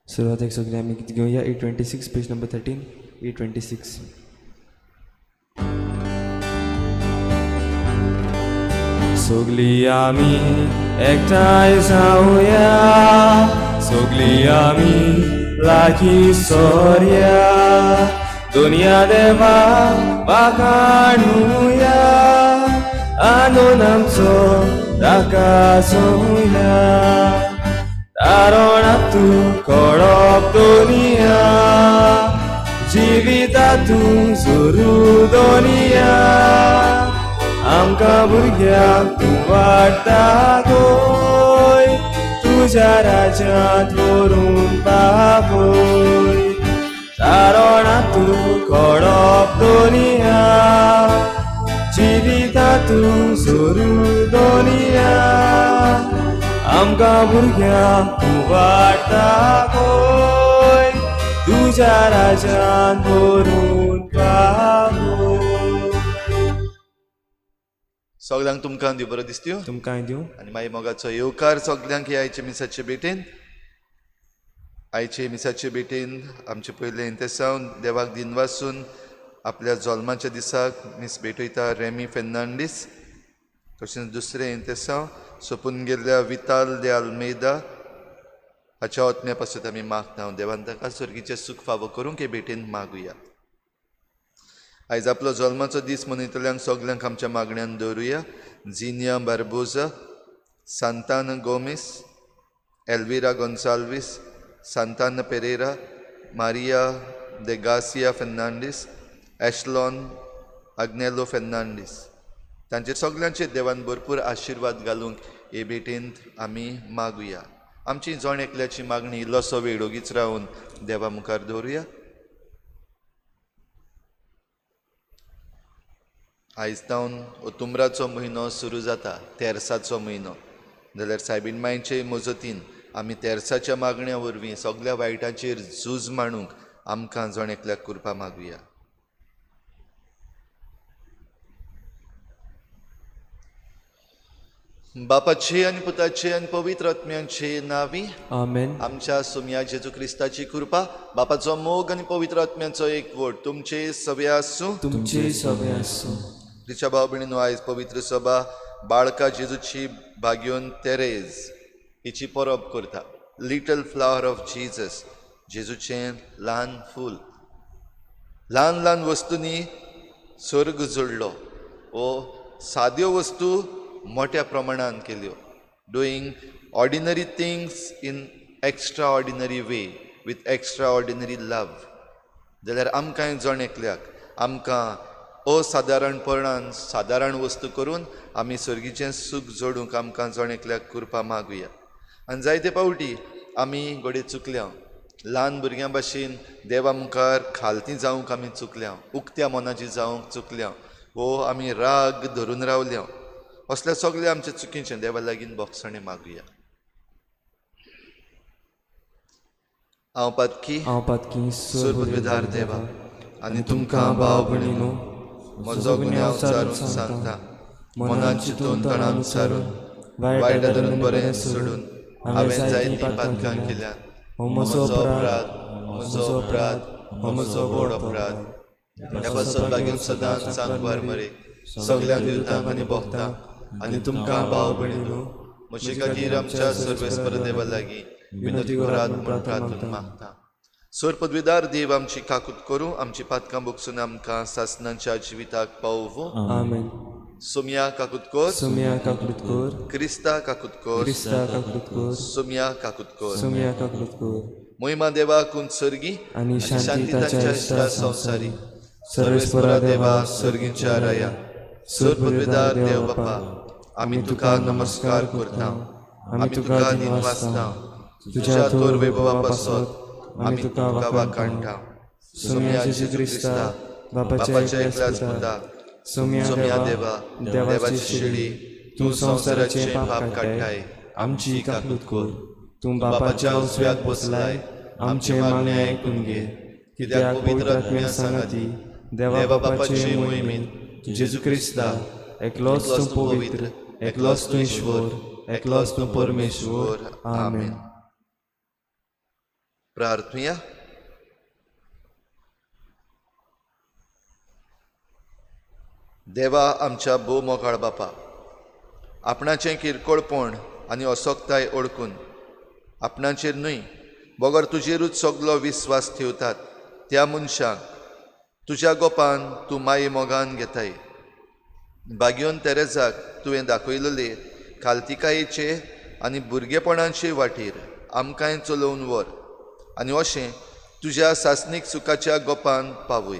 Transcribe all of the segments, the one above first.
सुरवातेक सगळीं आमी घेवया 826, पेज नंबर 13, 826. सगळीं आमी एकठांय जावया, सगळीं आमी लागीं सोरया, दुनिया देवा वाखाणुया, आनंद आमचो दाखोवया. तारण तूं कळप दुनिया, जिविता तूं सुरू दुनिया, आमकां भुरग्यांक तूं वाडटा गोय, तुज्या राज्यांत व्हरून पावय. तारण तूं कळप दुनिया, जिविता तूं सुरू दुनिया, आमकां भुरग्यांक तूं वाडटा गोय, तुज्या राज्यांत व्हरून पावय. सगल्यांक तुमकां देव बरो दिसत्यो. तुमकांय दिवं. आनी मागीर मोगाचो येवकार सगल्यांक हे आयचे मिसाचे भेटेन. आयचे मिसाचे भेटेन आमचे पयलें इंतेसांव देवाक दिनवासून आपल्या जल्माच्या दिसाक मीस भेटयता रेमी फेर्नांडीस. तशेंच दुसरें इंतेसांव सोंपून गेल्ल्या विताल दे आल्मेदा हाच्या ओतम्या पासत आमी मागता. देवान ताका सर्गीचें सूख फावो करूंक हे भेटेन मागुया. आयज आपलो जल्माचो दीस मनयतल्यांक सगल्यांक आमच्या मागण्यान दवरुया. Zinia Barbosa, Santana Gomes, Elvira Gonsalves, Santana Pereira, Maria de Garcia Fernandes, Ashlon Agnelo Fernandes. तांचेर सगल्यांचेर देवान भरपूर आशिर्वाद घालूंक हे भेटेंत आमी मागुया. आमची जण एकल्याची मागणी इल्लोसो वेळ ओगीच रावन देवा मुखार दवरुया. आयज जावन ओतुम्राचो म्हयनो सुरू जाता, तेर्साचो म्हयनो. जाल्यार सायबीण मांयचे मजतीन आमी तेर्साच्या मागण्या वरवीं सगल्या वायटाचेर झूज मांडूंक आमकां जण एकल्याक कृपा मागुया. बापाचे आनी पुताचे आनी पवित्र आत्म्यांचे नावी. आमेन. आमच्या सोमया जेजू क्रिस्ताची कृपा, बापाचो मोग आनी पवित्र आत्म्याचो एकवट तुमचे सगळे आसूं. तुमचे सगळे आसूं. तिच्या भाव भयणीनो, आयज पवित्र सभा बाळका जेजूची भाग्योन तेरेज हिची परब करता. लिटल फ्लावर ऑफ जेजस, जेजूचें ल्हान फूल. ल्हान ल्हान वस्तूंनी स्वर्ग जोडलो वो साद्यो वस्तू मोठ्या प्रमाणान केल्यो. Doing ordinary things in extraordinary way with extraordinary love. जाल्यार आमकांय जण एकल्याक आमकां असादारणपणान सादारण वस्तू करून आमी सर्गीचें सूख जोडूंक आमकां जण एकल्याक कृपा मागुया. आनी जायते फावटी आमी घडये चुकल्या, ल्हान भुरग्यां भाशेन देवा मुखार खालती जावंक आमी चुकल्या, उक्त्या मनाची जावंक चुकल्या वो आमी राग धरून रावल्या. असल्या सगल्या आमच्या चुकीचें देवा लागीं बोगसणें मागुया. हांव पातकी, हांव पातकी, सुरबुद्विदार देवा, आनी तुमकां भाव भयणीनो म्हजो गुन्यांव सारून सांगता. मनान चिंतून तणान सारून वायट धरून बरें सोडून हांवें जायतीं पातकां केल्या. हो म्हजो अपराध, म्हजो अपराध, हो म्हजो व्हड अपराध. ह्या पासत लागीं सदांच सांगवार मरे सगल्या दिवतांक आनी भोगतांक आनी तुमकां भाव भयणीनो म्हजे खातीर आमच्या सर्वेस्पर देवा लागीं विनंती करात म्हूण प्रार्थना मागता. सोर पदवीदार देव आमची काकूत करूं, आमची पातकां बोगसून आमकां सासनांच्या जिविताक पावोवं. आमेन. सोमया काकूत कर. सोमया काकूत कर. क्रिस्ता काकूत कर. क्रिस्ता काकूत कर. सोमया काकूत कर. सोमया काकूत कर. मोहिमा देवा कुन सर्गी आनी शांती तांच्या इश्टा संवसारी. सर्वेस्परा देवा सर्गीच्या राया, सोर पदवीदार देव बापा, आमी तुका नमस्कार करता, आमी तुका दिनवासता. तुझ्या थोर वैभवा पासत आमी तुका वाखाणटा. सोमया जेजू क्रिस्ता, बापाच्या एकल्याच पुता, सोमया देवा, देवाची शिडी, तूं संवसाराचें पाप काडटाय, आमची काकूत कर. तूं बापाच्या उजव्याक बसलाय, आमचें मागणें आयकून घे. कित्याक पवित्र आत्म्या सांगाती देवा देवा बापाचे बापाचे मोहिमेन मोहिमेन जेजू क्रिस्ता, एकलोच तूं पवित्र, एकलोच तूं ईश्वर, एकलोच तूं परमेश्वर. आमेन. प्रार्थुया. देवा आमच्या भोव मोगाळ बापा, आपणाचें किरकोळपण आनी असक्ताय ओळखून आपणाचेर न्हय बगर तुजेरूच सगलो विस्वास ठेवतात त्या मनशांक तुज्या गोपान तूं माये मोगान घेताय. बागयोन तेरेजाक तुवें दाखयलेले खालतिकायेचे आनी भुरगेपणाचे वाटेर आमकांय चलोवन व्हर आनी अशें तुज्या सासणीक सुखाच्या गोपान पावय.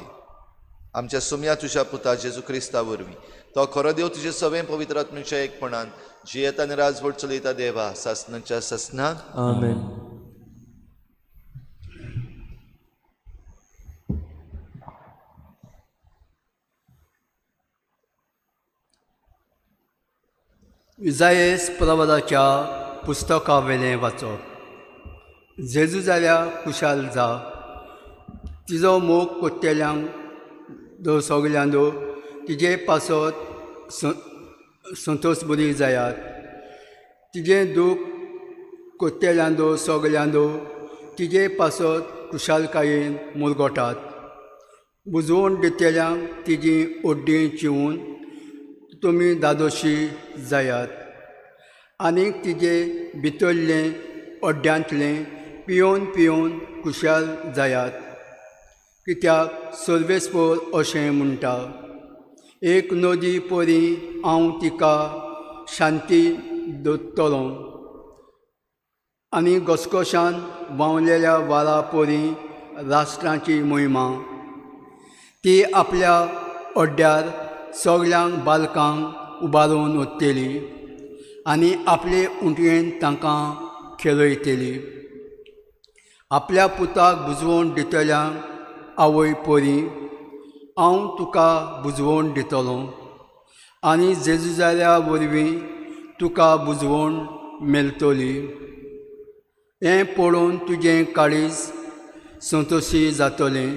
आमच्या सुम्या तुज्या पुता जेजू क्रिस्ता वरवीं तो खरो देव तुजे सवें पवित्र आत्म्याच्या एकपणान जियेता आनी राजवट चलयता देवा सासनाच्या सासनाक. आमेन. इजायस प्रवादाच्या पुस्तकावेलें वाचप. जेजू जाल्या कुशाल जा, तिजो मोग कोत्तेल्यांक दो सगल्यांदो तिजे पासत संतोश बरी जायात. तिजें दूख कोत्तेल्यांदो सगल्यांदो तिजे पासत कुशालकायेन मुरगोटात. बुजवण दितेल्यांक तिजी ओड्डी चिवून तुमी दादोशी जायात. आनीक तिजे भितरलें अड्ड्यांतलें पियोवन पियोवन कुशाल जायात. कित्याक सर्वेस्पोर अशें म्हणटा, एक नदी परी हांव तिका शांती दवरतलो आनी घसघश्यान व्हांवलेल्या वारा परी राष्ट्रांची मोहिमा. ती आपल्या अड्ड्यार सगल्यांक बालकांक उबारून वतली आनी आपले उंटयेन तांकां खेळयतली. आपल्या पुताक बुजवण दितल्यांक आवय परी हांव तुका बुजवण दितलो आनी जेजुजाल्या वरवीं तुका बुजवण मेळटली. हें पळोवन तुजें काळीज संतोशी जातलें.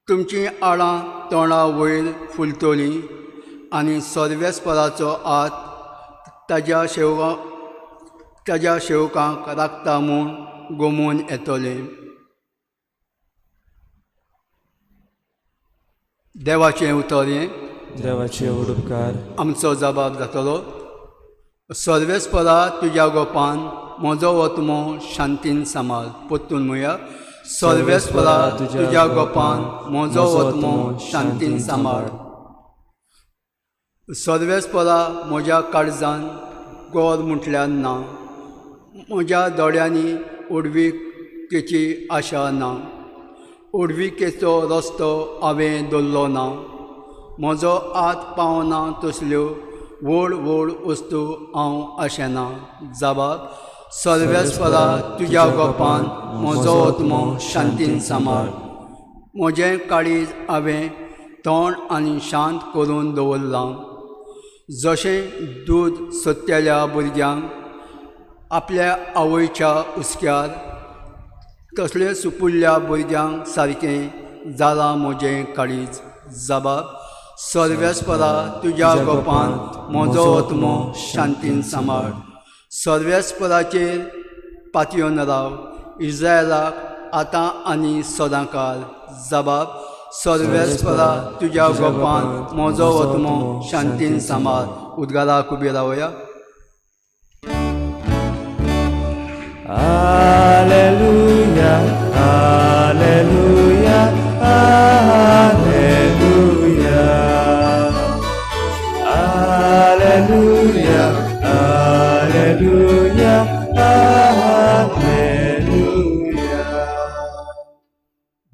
तुमचीं आळां तोंडा वयर फुलतलीं आनी सर्वेस्पराचो हात ताज्या शेवकांक राखता म्हूण गोमून येतलें. देवाचें उतर हें. देवाचे उपकार. आमचो जबाब जातलो. सर्वेस्परा तुज्या गोपान म्हजो आत्मो शांतीन सांबाळ. परतून म्हणया, सर्वेस्परा तुज्या गोपान म्हजो आत्मो शांतीन सांबाळ. सर्वेस्परा म्हज्या काळजान गोर म्हटल्यार ना, म्हज्या दोळ्यांनी उडविकेची आशा ना. उडविकेचो रस्तो हांवें दवरलो ना, म्हजो हात पावना तसल्यो व्हड व्हड वस्तू हांव आशेना. जबाब, सर्वेस्परा तुज्या गोपान म्हजो आत्मो शांतीन सांबाळ. म्हजें काळीज हांवें तोंड आनी शांत करून दवरलां. जशें दूद सोदतल्या भुरग्यांक आपल्या आवयच्या हुस्क्यार तसलें सुपुल्ल्या भुरग्यांक सारकें जालां म्हजें काळीज. जबाब, सर्वेस्परा तुज्या गोपान म्हजो आत्मो शांतीन सांबाळ. सर्वेस्पराचेर पातयेवन राव, इस्रायलाक आतां आनी सदांकाळ. जबाब, सर्वेस्परा तुज्या गोपान म्हजो आत्मो शांतीन सांबाळ. उद्गाराक उबी रावया. Alleluia, alleluia, alleluia. Alleluia, alleluia, alleluia.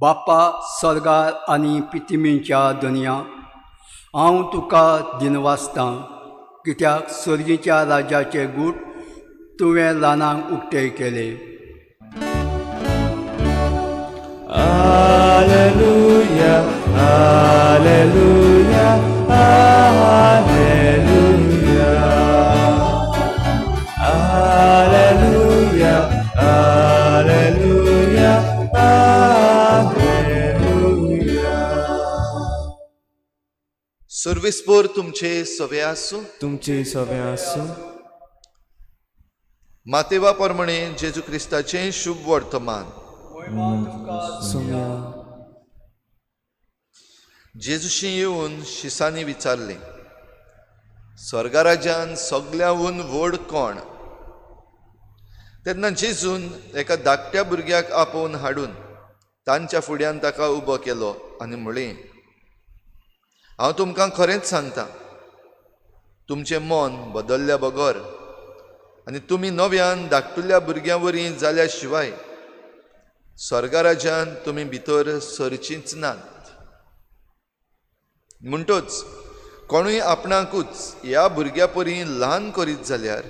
बापा स्वर्गार आनी पितिमीच्या दुनिया, हांव तुका दिनवासतां कित्याक स्वर्गीच्या राज्याचे गूट तुवें ल्हानांक उक्ते केले. Alleluia, alleluia, alleluia. Alleluia, alleluia, alleluia. सर्वेस्पोर तुमचे सवे आसूं. तुमचे सवे आसूं. मातेवा प्रमाणे जेजू क्रिस्ताचें शुभ वर्तमान. सोम्या. जेजूशी येवन शिसांनी विचारलें, स्वर्गराज्यान सगल्यांहून व्हड कोण? तेन्ना जेजून एका धाकट्या भुरग्याक आपोवन हाडून तांच्या फुड्यान ताका उबो केलो आनी म्हळें, हांव तुमकां खरेंच सांगता, तुमचें मन बदल्ल्या बगर आनी तुमी नव्यान धाकटुल्या भुरग्यां वरी जाल्या शिवाय स्वर्गराज्यान तुमी भितर सरचींच नात. म्हणटच कोणूय आपणाकूच ह्या भुरग्या परी ल्हान करीत जाल्यार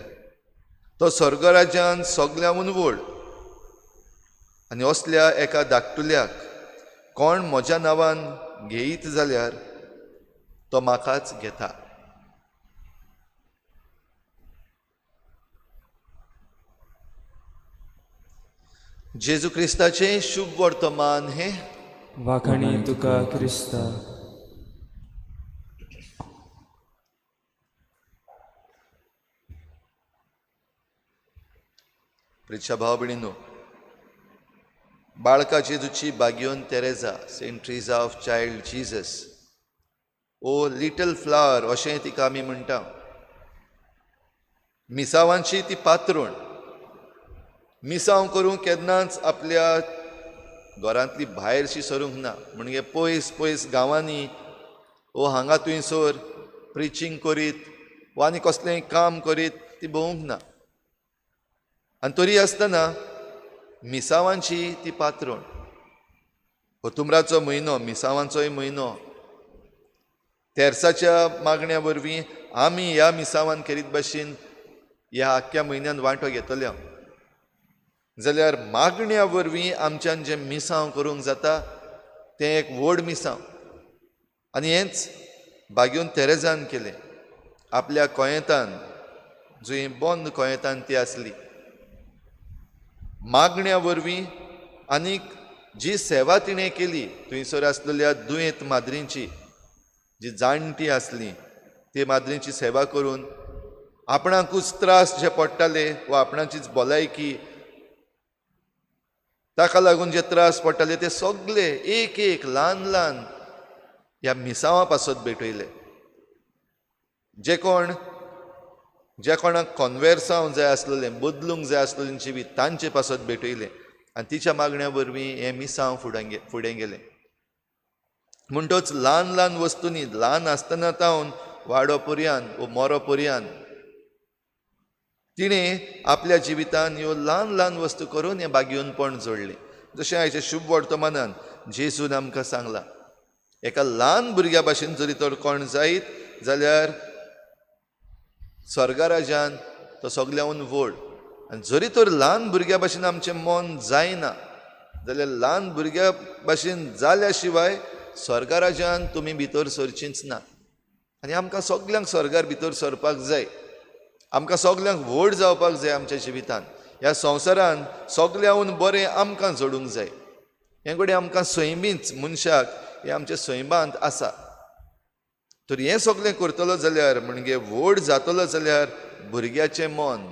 तो स्वर्गराज्यान सगल्यांहून व्हड. आनी असल्या एका धाकटुल्याक कोण म्हज्या नांवान घेयत जाल्यार तो म्हाकाच घेता. जेजू क्रिस्ताचें शुभ वर्तमान हें. वाखाणी तुका क्रिस्ता. प्रिक्षा भाव भयणीनो, बाळका जेजूची बागियोन Teresa, Saint Teresa of Child Jesus O little flower अशें तिका आमी म्हणटा. मिसावांची ती पात्रूण. मिसांव करूंक केन्नाच आपल्या घरांतली भायरशी सरूंक ना, म्हणजे पयस पयस गांवांनी ओ हांगा थंयसर प्रिचींग करीत वा आनी कसलेंय काम करीत ती भोंवूंक ना. आनी तरी आसतना मिसावांची ती पात्रूण. होतुमराचो म्हयनो मिसावांचोय म्हयनो. तेर्साच्या मागण्या वरवीं आमी ह्या मिसावान खेरीत भाशेन ह्या आख्ख्या म्हयन्यान वांटो घेतले जाल्यार मागण्या वरवीं आमच्यान जें मिसांव करूंक जाता तें एक व्हड मिसांव. आनी हेंच बागेवन तेरेजान केलें आपल्या कोयेंतान, जंय बंद कोयेंतान ती आसली. मागण्या वरवीं आनीक जी सेवा तिणें केली थंयसर आसलेल्या दुयेंत माद्रींची, जी जाणटी आसली ते माद्रींची सेवा करून आपणाकूच त्रास जे पडटाले वा आपणाचीच भलायकी ताका लागून जे त्रास पडटाले ते सगले एक एक ल्हान ल्हान ह्या मिसांवा पासत भेटयले. जे कोण ज्या कोणाक कॉन्वेर्सांव जाय आसलेलें, बदलूंक जाय आसलेलें जिवीत तांचे पासत भेटयलें आनी तिच्या मागण्या वरवीं हें मिसांव फुडें गेलें. म्हणटच ल्हान ल्हान वस्तूंनी ल्हान आसतना तावन वाडो पर्यान वो मोरो पर्यान तिणें आपल्या जिवितान ह्यो ल्हान ल्हान वस्तू करून हें बागयोनपण जोडलें. जशें आयच्या शुभ वर्तमानान जेजून आमकां सांगलां, एका ल्हान भुरग्या भाशेन जरी तर कोण जायत जाल्यार स्वर्गराज्यान तो सगल्यांहून व्हड. आनी जरी तर ल्हान भुरग्या भाशेन आमचें मन जायना जाल्यार ल्हान भुरग्या भाशेन जाल्या शिवाय स्वर्गराज्यान तुमी भितर सरचींच ना. आनी आमकां सगल्यांक स्वर्गार भितर सरपाक जाय, आमकां सगल्यांक व्हड जावपाक जाय आमच्या जिवितान. ह्या संवसारान सगल्यांहून बरें आमकां जोडूंक जाय. हें घडये आमकां सैमीच मनशाक हें आमच्या सैमांत आसा. तर हें सगळें करतलो जाल्यार म्हणजे व्हड जातलो जाल्यार भुरग्याचें मन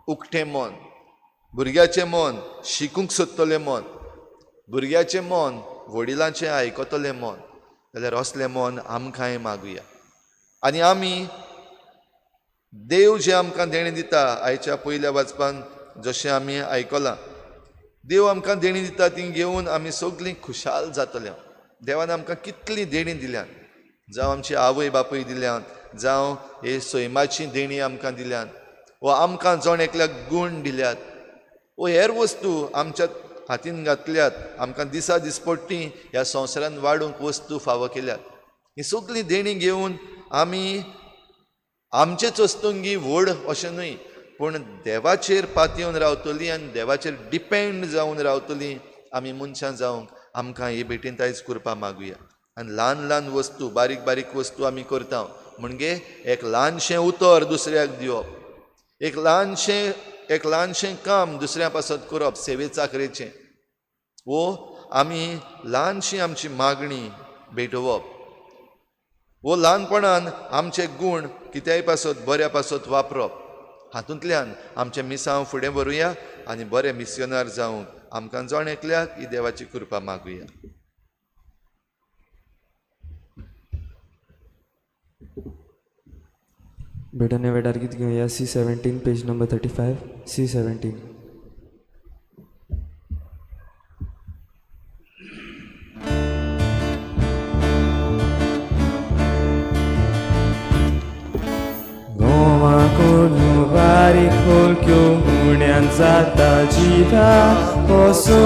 उकतें मन, भुरग्याचें मन शिकूंक सोदतलें मन, भुरग्याचें मन वडिलांचें आयकतलें मन, जाल्यार असलें मन आमकांय मागुया. आनी आमी देव जें आमकां देणें दिता, आयच्या पयल्या वाचपान जशें आमी आयकलां, देव आमकां देणीं दिता ती घेवन आमी सगळीं खुशाल जातले. देवान आमकां कितलीं देणीं दिल्यात, जावं आमची आवय बापूय दिल्यात, जावं हे सैमाची देणीं आमकां दिल्यात, वा आमकां जण एकल्याक गूण दिल्यात, वा हेर वस्तू आमच्या हातीन घातल्यात, आमकां दिसा दिसपट्टी ह्या संवसारान वाडूंक वस्तू फावो केल्यात. ही सगळीं देणीं घेवन आमी आमचेच वस्तुंगी व्हड अशें न्हय, पूण देवाचेर पातयेवन रावतलीं आनी देवाचेर डिपेंड जावन रावतलीं आमी मनशां जावंक आमकां हे भेटीन आयज कृपा मागुया. आनी ल्हान ल्हान वस्तू, बारीक बारीक वस्तू आमी करता, म्हणजे एक ल्हानशें उतर दुसऱ्याक दिवप, एक ल्हानशें काम दुसऱ्या पासत करप, सेवे चाकरेचें, वो आमी ल्हानशी आमची मागणी भेटोवप, वो ल्हानपणान आमचे गूण कित्याय पासत बऱ्या पासत वापरप. हातूंतल्यान आमचें मिसांव फुडें व्हरुया आनी बरें मिसियोनार जावंक आमकां जण एकल्याक ही देवाची कृपा मागुया. भेटणे वेळार गीत घेवया C17 page number 35 C17. Goa कोणू बारीक खोलक्यो उण्यान जाता जिवा कसो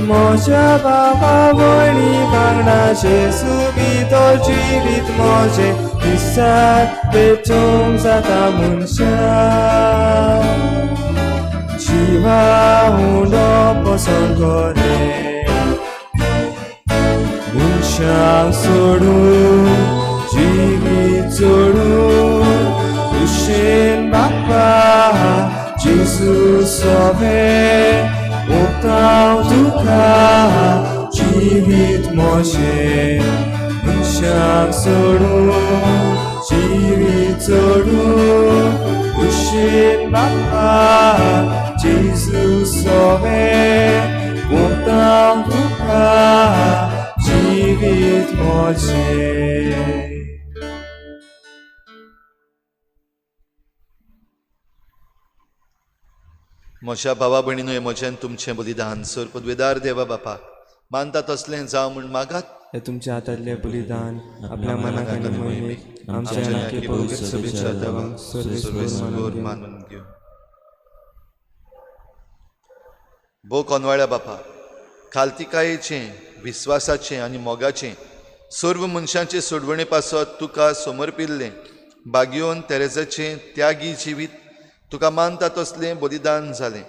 म्हज्या बाबा भयणी वांगडा जेजू भितर जिवीत म्हजें दिसाक पेटोवंक जाता मनशा जिवा उंडो पसंत करे मनशांक सोडून जिवीत जोडून कुशेन बापा जेजू सोबे ओंपतांव तुका जिवीत म्हजें मनशांक सोडून जिवीत जोडून कुशेन बापा जेजू सोबे ओंपतांव तुका जिवीत म्हजें. म्हज्या भावा भयणीनो, म्हजें तुमचें बलिदान सर पदवेदार देवा बापा मानता तसलें जावं म्हूण मागात. हे तुमच्या हातांतलें बलिदान आपल्या मनाक आनी मोहिमेक आमच्या नाकी पवित्र सभेच्या देवांक सर्वेस्पर मानून घेवं. भो कोनवाळ्या बापा, खालतिकायेचें, विस्वासाचें आनी मोगाचें सर्व मनशांचे सोडवणे पासत तुका समर्पिल्लें बागियोन तेरेजाचें त्यागी जिवीत तुका मानता तसलें बलिदान जालें.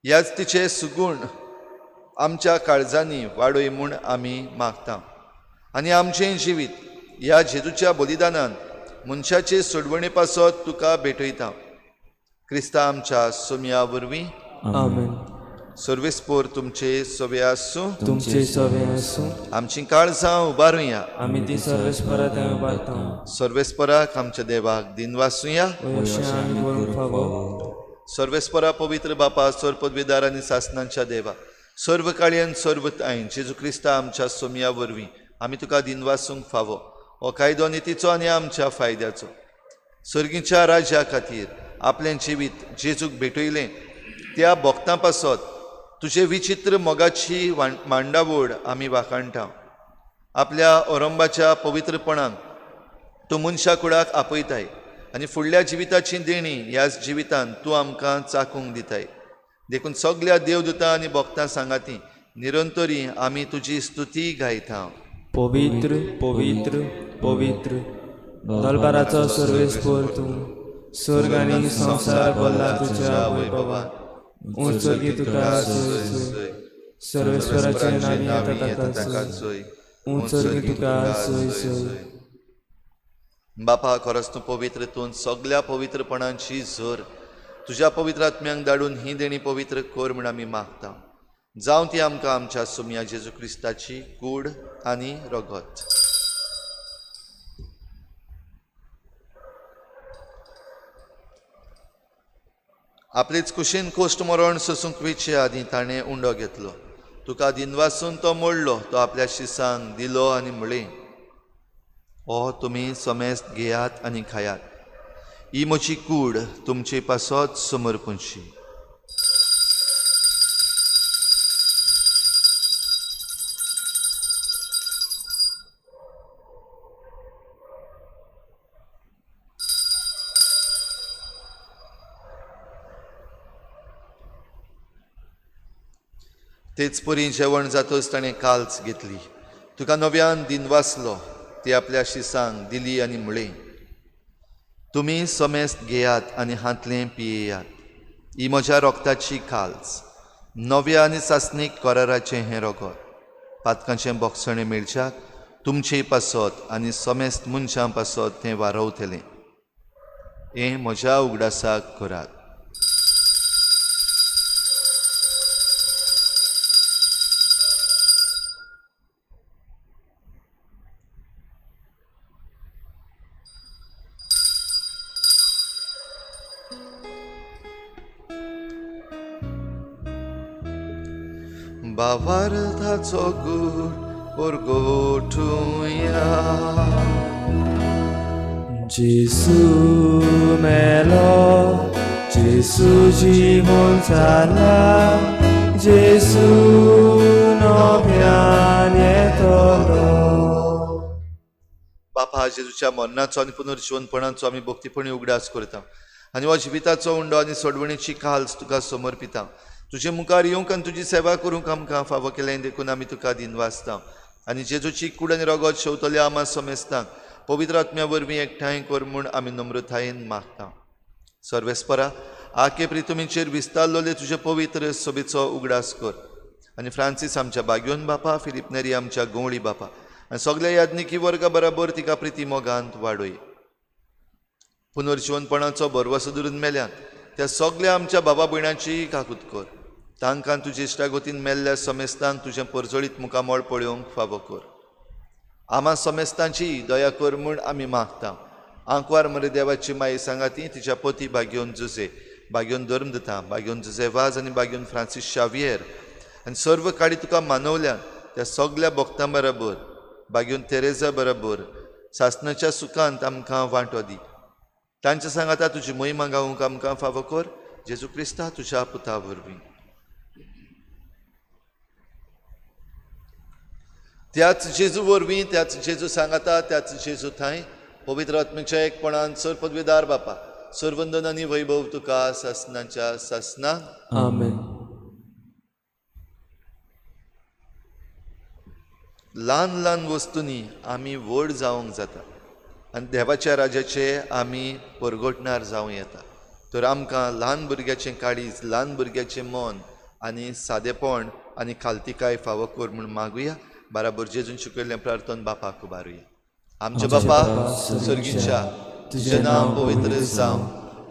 ह्याच तिचें सुगूण आमच्या काळजांनी वाडय म्हूण आमी मागता आनी आमचें जिवीत ह्या जेजूच्या बलिदानान मनशाचे सोडवणे पासत तुका भेटयता. क्रिस्ता आमच्या सोमया वरवीं. आमेन. सर्वेस्पोर तुमचे सोवे आसूं. तुमचे सोवे आसूं. आमची काळजां उबारुया. आमी ती सर्वेस्परा थंय उबारता. सर्वेस्पराक आमच्या देवाक दिनवासुया. अशें आमी करूंक फावो. सर्वेस्परा पवित्र बापा, सर्व पदवीदार आनी सासनांच्या देवा, सर्व काळयन सर्व ताईन जेजू क्रिस्ता आमच्या सोमया वरवीं आमी तुका दिनवासूंक फावो. हो कायदो नितीचो आनी आमच्या फायद्याचो. सर्गीच्या राज्या खातीर आपलें जिवीत जेजूक भेटयलें त्या भक्तां पासत तुजे विचित्र मोगाची मांडावळ आमी वाखाणटा. आपल्या ओरंबाच्या पवित्रपणाक तूं मनशा कुडाक आपयताय आनी फुडल्या जिविताची देणी ह्याच जिवितान तूं आमकां चाकूंक दिताय. देखून सगल्या देवदूतां आनी भक्तां सांगाती निरंतरी आमी तुजी स्तुती गायता. पवित्र पवित्र पवित्र दलबाराचो सर्वेस्पर तूं, स्वर्ग आनी संवसार भरला तुज्या वैभवान. उंच स्वर्गी तुका सोय, सर्वेस्पराचे नांवी येता ताका सोय, उंच स्वर्गी तुका सोय सोय. बापा, खरोच तूं पवित्र, तूं सगल्या पवित्रपणाची झर तुज्या पवित्र आत्म्यांक धाडून ही देणी पवित्र कर म्हूण आमी मागता. जावं ती आमकां आमच्या सोमया जेजू क्रिस्ताची कूड आनी रगत. आपलेच कुशीन कोश्ट मरण सोसूंक वेचे आदीं ताणें उंडो घेतलो. तुका दिनवासून तो मोडलो, तो आपल्या शिसांक दिलो आनी म्हळें, ओ तुमी समेस्त घेयात आनी खायात, ही म्हजी कूड तुमचे पासत समर्पणची. तेच परी जेवण जातच ताणें काल्च घेतली, तुका नव्यान दिनवासलो, ती आपल्या शिसांक दिली आनी म्हळें, तुमी समेस्त घेयात आनी हांतलें पियेयात, ही म्हज्या रोगताची काल्च, नव्या आनी सासणीक कराराचें हें रोगत, पातकांचें बोगसणें मेळच्याक तुमचे पासत आनी समेस्त मनशां पासत तें वारवतलें. हें म्हज्या उगडासाक करात. भावार्थाचो गूट परगटुया. जेसू मेलो, जेसू जिवन जाला, जेसू नव्यान येतलो. बापा, जेजूच्या मरणाचो आनी पुनर्जिवनपणाचो आमी भक्तीपणी उगडास करता आनी हो जिविताचो उंडो आनी सोडवणीची काल्स तुका समर्पिता. तुजे मुखार येवंक आनी तुजी सेवा करूंक आमकां फावो केलें देखून आमी तुका दिनवासता आनी जेजूची कूड आनी रगत शेवतल्या आमा समेस्तांक पवित्र आत्म्या वरवीं एकठांय कर म्हूण आमी नम्रतायेन मागता. सर्वेस्परा, आके प्रितुमीचेर विस्तारलोले तुजे पवित्र सभेचो उगडास कर आनी फ्रांसीस आमच्या बाग्योन बापा, फिलीप नेरी आमच्या गवळी बापा आनी सगल्या याज्ञिकी वर्गा बराबर तिका प्रिती मोगांत वाडय. पुनर्जिवनपणाचो भरवसो धरून मेल्यात त्या सगल्या आमच्या बाबा भयणांची काकूत कर. तांकां तुजे इश्टागतीन मेल्ल्या समेस्तांक तुजें परजळीत मुखामळ पळोवंक फावो कर. आमा समेस्तांची दया कर म्हूण आमी मागता. आंकवार मरे देवाची माई सांगाती तिच्या पती बाग्योन जुजे, बाग्योन धर्मदता, बाग्योन जुजे वाज आनी बाग्योन फ्रांसीस शावियर आनी सर्व काडी तुका मानवल्या त्या सगल्या भक्तां बराबर बाग्योन तेरेजा बराबर सासनाच्या सुखांत आमकां वांटो दी. तांच्या सांगाता तुजी महिमा गावंक आमकां फावो कर, जेजू क्रिस्ता तुज्या पुता वरवीं. त्याच जेजू वरवीं, त्याच जेजू सांगाता, त्याच जेजू थांय पवित्र आत्म्याच्या एकपणान सर पदवीदार बापा, सर्वंदन आनी वैभव तुका सासनाच्या सासना. आमेन. ल्हान ल्हान वस्तूंनी आमी व्हड जावंक जाता आनी देवाच्या राज्याचे आमी परगटणार जावं येता. तर आमकां ल्हान भुरग्याचें काळीज, ल्हान भुरग्याचें मन आनी सादेपण आनी खालतिकाय फावो कर म्हूण मागुया. बराबर जेजून शिकयल्लें प्रार्थन बापाक उबारुया. आमचे बापा सर्गीच्या, तुजें नांव पवित्र जावं,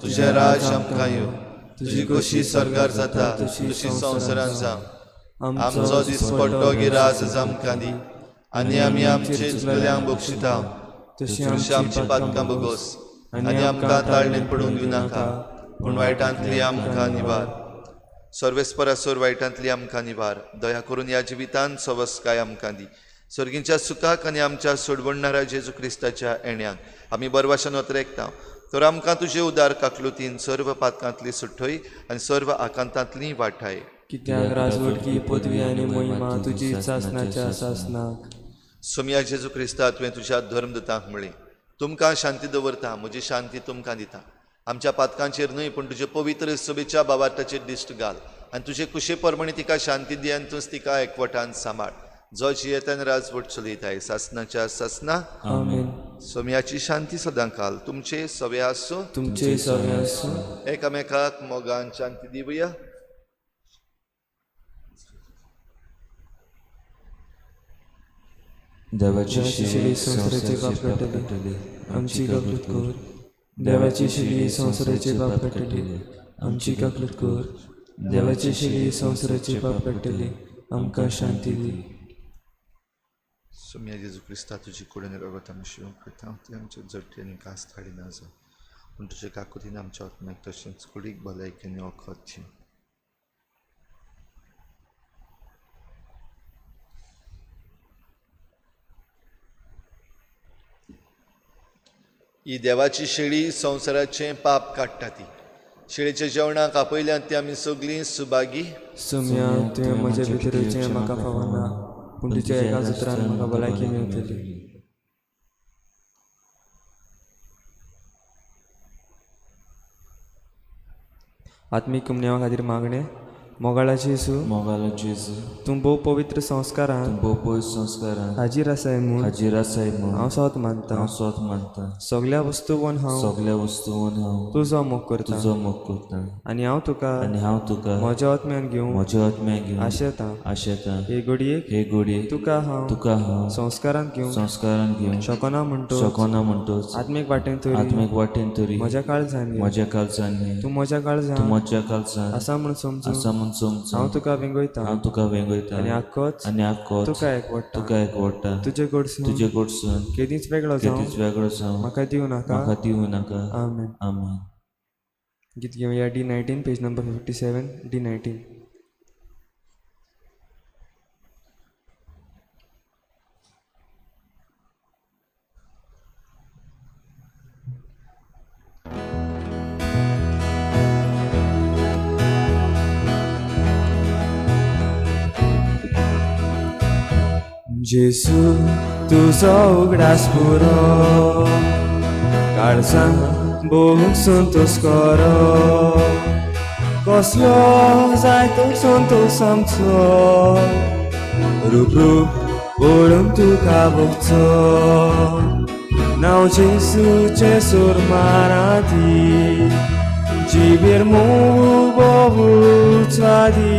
तुजें राज आमकां येवं, तुजी खोशी स्वर्गार जाता तशी संवसारांत जावं. आमचो दिसपट्टो गिरास आमकां दी आनी आमी आमचे चुकल्यांक बक्षिता तशी आमची पातकां बगोस आनी आमकां ताळणेंत पडूंक दिवनाका, पूण वायटांतली आमकां निवार. सर्वेस्परासोर वायटांतली आमकां निवार. दया करून ह्या जिवितांत सवस्काय आमकां दी. सर्गींच्या सुखाक आनी आमच्या सोडवणणारा जेजू क्रिस्ताच्या येण्याक आमी बरवाशान वतरेकता. तर आमकां तुजे उदार काकलुतीन सर्व पातकांतली सुठय आनी सर्व आकांतांतली वाठाय. कित्याक राजवटकी पदवी आनी महिमा तुजी सासनाच्या सासनाक. सोमया जेजू क्रिस्ता, तुवें तुज्या धर्मदूतांक म्हळें, तुमकां शांती दवरता, म्हजी शांती तुमकां दिता. आमच्या पातकांचेर न्हय पूण तुजे पवित्र सभेच्या बाबार्थाचेर दिश्ट घाल आनी तुजे कुशे प्रमाणे तिका शांती दी आनी तूंच तिका एकवटान सांबाळ, जो जियेतान राजवट चलयताय सासनाच्या सासना. आमेन. सोमयाची शांती सदां काल तुमचे सवे आसूं, तुमचे सवे आसूं. एकामेकाक मोगान शांती दिवया. देवाची शिडी संवसाराचे पाप काडटली, आमची काकूत कर. देवाची शिडी संवसाराचे पाप काडटली, आमची काकूत कर. देवाची शिडी संवसाराचे पाप काडटली, आमकां शांती दी. सोमया जेजू क्रिस्ता, तुजी कुडीन रगत आमी शिवंक करता ती आमच्या जट्टी आनी कास थाडी ना जावं, पूण तुजे काकुतीन आमच्या आत्म्याक तशेंच कुडीक भलायकेन वखद दी. ही देवाची शेळी संवसाराचें पाप काडटा. ती शेळीच्या जेवणाक आपयल्यात ती आमी सगळीं सुभागी. सोमया, तुवें म्हज्या भितर येवचें म्हाका फावना, पूण तुज्या एका उतरान म्हाका भलायकी मेळटली. आत्मीक कुमन्यावा खातीर मागणें. मोगाळा जेजू, मोगाळा जेजू, तूं भोव पवित्र संस्कारान, भोव पवित्र संस्कारान हाजीर आसाय म्हूण, हाजीर आसाय म्हूण हांव सोत मानता, हांव सोत मानता. सगल्या वस्तूवन हांव, सगल्या वस्तूवन हांव तुजो मोग करता, तुजो मोग करता. आनी हांव तुका, आनी हांव तुका म्हज्या आत्म्यान घेवंक, म्हज्या आत्म्यान घेवंक आशेता. आशेता. हे घडयेक, हे घडयेक तुका हांव, तुका हांव संस्कारान घेवंक, संस्कारान घेवंक शकना म्हणटोच, शकना म्हणटोच, आत्मीक वाटेन तरी, आत्मीक वाटेन तरी म्हज्या काळजान, म्हज्या काळजान, तूं म्हज्या काळजान, तूं म्हज्या काळजान आसा म्हूण समजून, आसा म्हूण समजून, हांव तुका वेंगयता, हांव तुका वेंगयता. आनी आख्खोच, आनी आख्खोच तुका एकवटा, तुका एकवटा. तुजे कडसून, तुजे कडसून केदींच वेगळो जावं, केदींच वेगळो जावं म्हाका दिवं नाका. म्हाका दिवं नाका. आमेन. आमेन. गीत घेवया D 19, page number 57, D 19. जेसू तुजो उगडास पुरो, काळजान भोग संतोश करो, कसलो जाय तो संतोश आमचो, रूप रूप पळोवंक तुका भोगचो। नांव जेसूचें सुरमानाती, जिबेर मोव बोवचादी,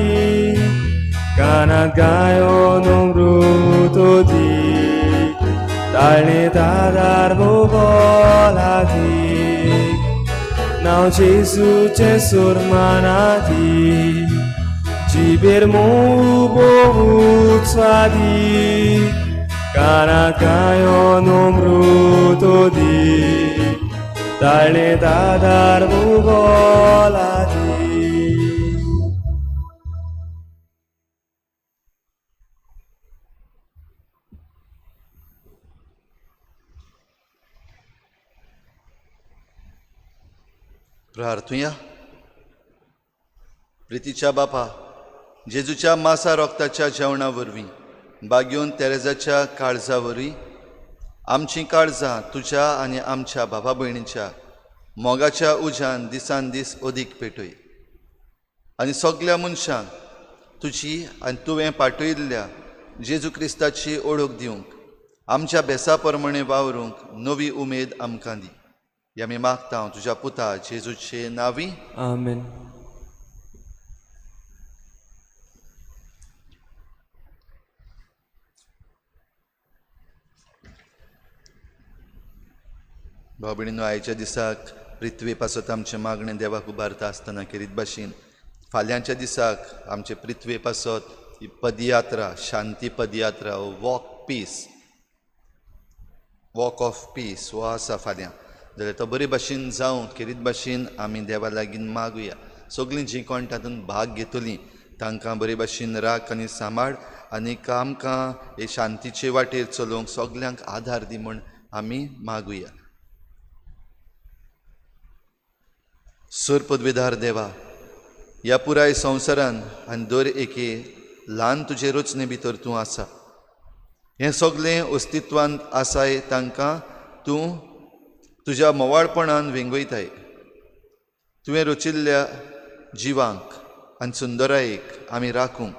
कानात गायो नमृत दी, ताळणे दादार बोलादी। नांव जेसूचें सुरमानाती, जिबेर मोव बोवचादी, कानात गायो नमृत दी, ताळणे दादार बोलादी। प्रार्थुया। प्रितीच्या बापा, जेजूच्या मासा रोगताच्या जेवणा वरवीं बागेवन तेरेजाच्या काळजा वरवीं आमचीं काळजां तुज्या आनी आमच्या बाबा भयणीच्या मोगाच्या उज्यान दिसान दीस अदीक पेटय आनी सगल्या मनशांक तुजी आनी तुवें पाठयल्ल्या जेजू क्रिस्ताची ओळख दिवंक आमच्या बेसा प्रमाणें वावरूंक नवी उमेद आमकां दी। हे आमी मागता तुज्या पुता जेजूचे नांवी, आमेन। भाव भयणीनो, आयच्या दिसाक पृथ्वी पासत आमचें मागणें देवाक उबारता आसतना खेरीत भाशेन फाल्यांच्या दिसाक आमचे पृथ्वी पासत ही पदयात्रा, शांती padyatra, walk peace, walk of peace हो आसा फाल्यां। जाल्यार तो बरे भाशेन जावं खेरीत भाशेन आमी देवा लागीं मागुया। सगळीं जीं कोण तातूंत भाग घेतलीं तांकां बरे भाशेन राख आनी सांबाळ आनी आमकां हे शांतीचे वाटेर चलोवंक सगल्यांक आदार दी म्हूण आमी मागुया। सोर पदवीधार देवा, ह्या पुराय संवसारान आनी दर एके ल्हान तुजे रचने भितर तूं आसा। हें सगळें अस्तित्वांत आसाय तांकां तूं तुज्या मोवाळपणान वेंगयताय। तुवें रचिल्ल्या जिवांक आनी सुंदरायेक आमी राखूंक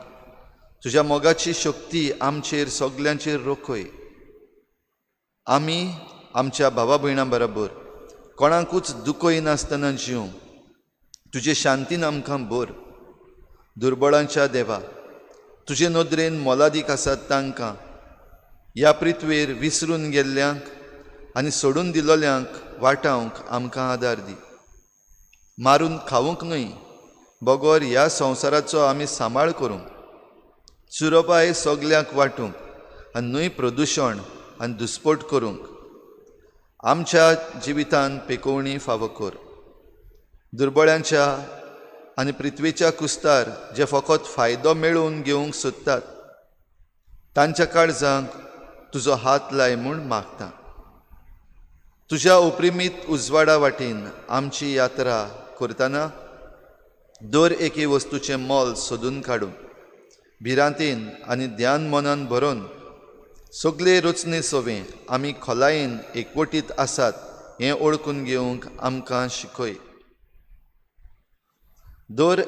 तुज्या मोगाची शक्ती आमचेर सगल्यांचेर रोखय। आमी आमच्या भावा भयणां बरोबर कोणाकूच दुखयनासतना जिवंक तुजे शांतीन आमकां भर। दुर्बळांच्या देवा, तुजे नदरेन मोलादीक आसात तांकां ह्या पृथ्वेर विसरून गेल्ल्यांक आनी सोडून दिलोल्यांक वाटावंक आमकां आदार दी। मारून खावंक न्हय बगर ह्या संवसाराचो आमी सांबाळ करूंक, सुरोपाय सगल्यांक वांटूंक आनी न्हय प्रदुशण आनी दुस्पोट करूंक आमच्या जिवितान पेकोवणी फावो कर। दुर्बळ्यांच्या आनी पृथ्वेच्या कुस्तार जे फकत फायदो मेळोवन घेवंक सोदतात तांच्या काळजांक तुजो हात लाय म्हूण मागता। तुज्या उपरिमीत उजवाडा वाटेन आमची यात्रा करतना दर एके वस्तूचें मोल सोदून काडून भिरांतेन आनी ध्यान मनान भरोन सगळे रचने सवें आमी खोलायेन एकवटीत आसात हें ओळखून घेवंक आमकां शिकय। दर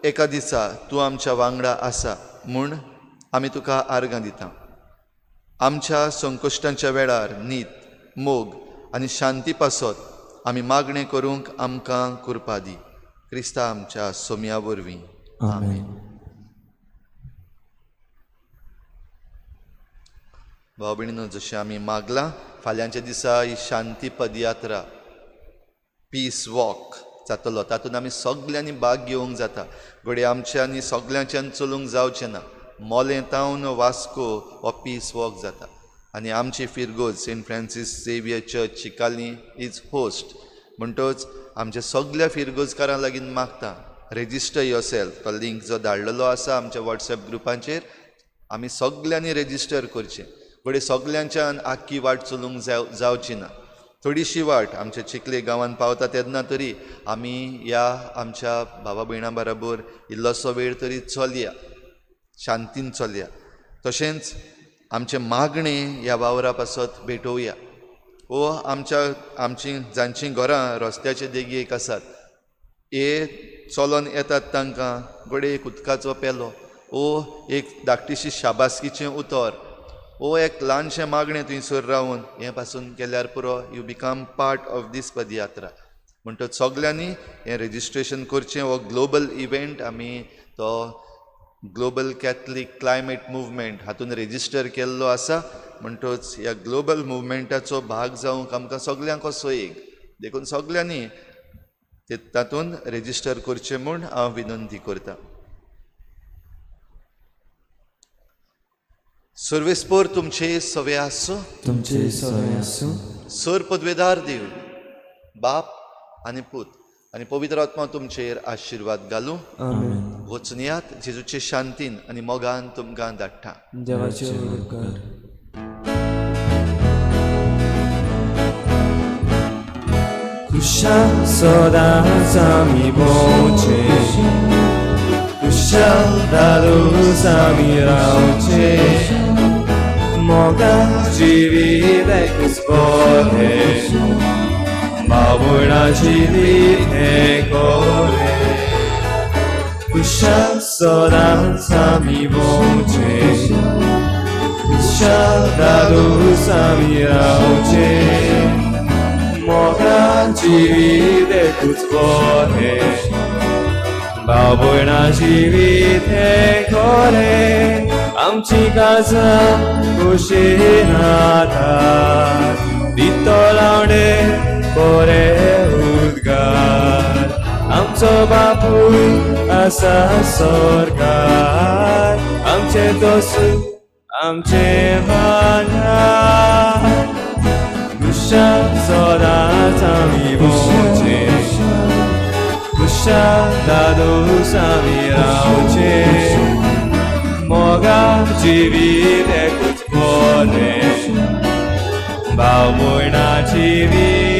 एका दिसा तूं आमच्या वांगडा आसा म्हूण आमी तुका आर्गां दिता। आमच्या संकश्टांच्या वेळार नीत, मोग आनी शांती पासत आमी मागणें करूंक आमकां कृपा दी। क्रिस्ता आमच्या सोम्या वरवीं, आमेन। भाव भयणीनो, जशें आमी मागलां फाल्यांच्या दिसा ही शांती पदयात्रा, पीस वॉक जातलो, तातूंत आमी सगल्यांनी भाग घेवंक जाता। घडये आमच्यांनी सगल्यांच्यान चलूंक जावचें ना। मोलें तावन वास्को हो पीस वॉक जाता आनी आमची फिरगोज Saint Francis Xavier church Chicalim is host. म्हणटच आमच्या सगल्या फिरगोजकारां लागीं मागता रेजिस्टर your self. तो लिंक जो धाडलेलो आसा आमच्या वॉट्सएप ग्रुपांचेर आमी सगल्यांनी रेजिस्टर करचें। घडये सगल्यांच्यान आख्खी वाट चलूंक जावची ना, थोडीशी वाट आमच्या चिखले गांवांत पावता तेन्ना तरी आमी ह्या आमच्या भावा भयणां बरोबर इल्लोसो वेळ तरी चलया, शांतीन चलया। तशेंच आमचें मागणें ह्या वावरा पासत भेटोवया. ओ आमच्या आमची जांचीं घरां रस्त्याचे देगेक आसात, हे चलोन येतात तांकां घडये एक उदकाचो पेलो ओ एक धाकटीशी शाबासकीचें उतर ओ एक ल्हानशें मागणें थंयसर रावन हें पासून केल्यार पुरो. You become part of this padayatra. म्हणटच सगल्यांनी हें रजिस्ट्रेशन करचें. हो ग्लोबल इव्हेंट, आमी तो ग्लोबल कॅथलीक क्लायमेट मुवमेंट हातून रेजिस्टर केल्लो आसा. म्हणटच ह्या ग्लोबल मुवमेंटाचो भाग जावंक आमकां सगल्यांक असो एक, देखून सगल्यांनी ते तातूंत रेजिस्टर करचें म्हूण हांव विनंती करतां. सर्वेस्पोर तुमचे सवे आसूं, तुमचे सवे आसूं. सर पदवेदार देव बाप आनी पूत आनी पवित्र आत्मा तुमचेर आशिर्वाद घालूं. आमेन. वचुनयात जेजूचे शांतीन आनी मोगान तुमकां धाडटा. देवाचे उपकार. कुशाल सदांच आमी भोंवचे, कुशाल दादूस आमी रावचे, मोगा जिवीत एकूच बरें, बाबुळा जिवीत हें गोरें. कुशाल सदांच आमी भोंवचे, कुशाल दादूस आमी रावचे, मोगा जिवीत एकूच बरें, बाबुळा जिवीत हें गोरें. आमची काजा खुशीन आधार दितो लावणे बरे उद्गार, आमचो बापूय आसा सरकार, आमचे दोसू आमचे भांडार. कुशाल सदांच आमी भोंवचे, कुशाल दादूस आमी रावचे, मोगा जिवीत एकूच बरें, भाव भयणा जिवीत